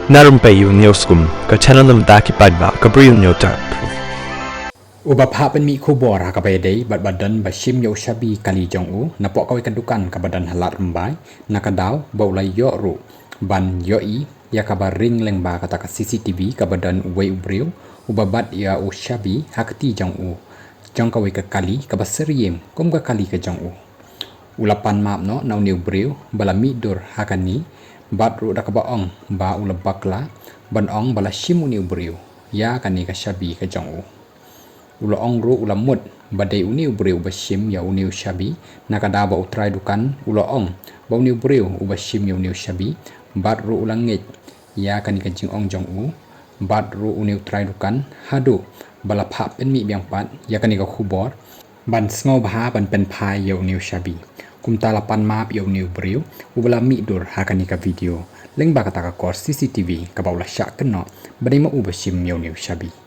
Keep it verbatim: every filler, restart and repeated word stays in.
Na rympei ïa u Newskum, ka channel na bynta ki paidbah, ka Bri u Newtap. Uba phah pynmih khubor ha kaba ïadei bad ba don ba shim ïa u shabi kali jong u napoh kawei ka dukan kaba don ha Lad Rymbai, na ka daw ba u la ïoh ruh ban ïohi ïa kaba ring lyngba kata ka C C T V kaba don uwei u briew uba bat ïa u shabi ha kti jong u, jong kawei ka kali kaba syriem kum ka kali ka jong u. U la pan map noh na une u briew ba la mih dur ha kane, bad ruh da kaba ong ba u la bakla ban ong ba la shim une u briew ïa kane ka shabi ka jong u. U la ong ruh u la mut ba dei une u briew uba shim ïa une u shabi, na ka daw ba u trai dukan u la ong ba une u briew uba shim ïa une u shabi, bad ruh u la ngeit ïa kane ka jingong jong u, bad ruh une u trai dukan haduh ba la phah pynmih biang pat ïa kane ka khubor ban sngewbha ban pynphai ïa une u shabi. Kumta la pan map ïa une u briew uba la mih dur ha kane ka video lyngba kata ka kor C C T V kaba u la shah kynnoh ba dei ma u ba shim ïa une u shabi.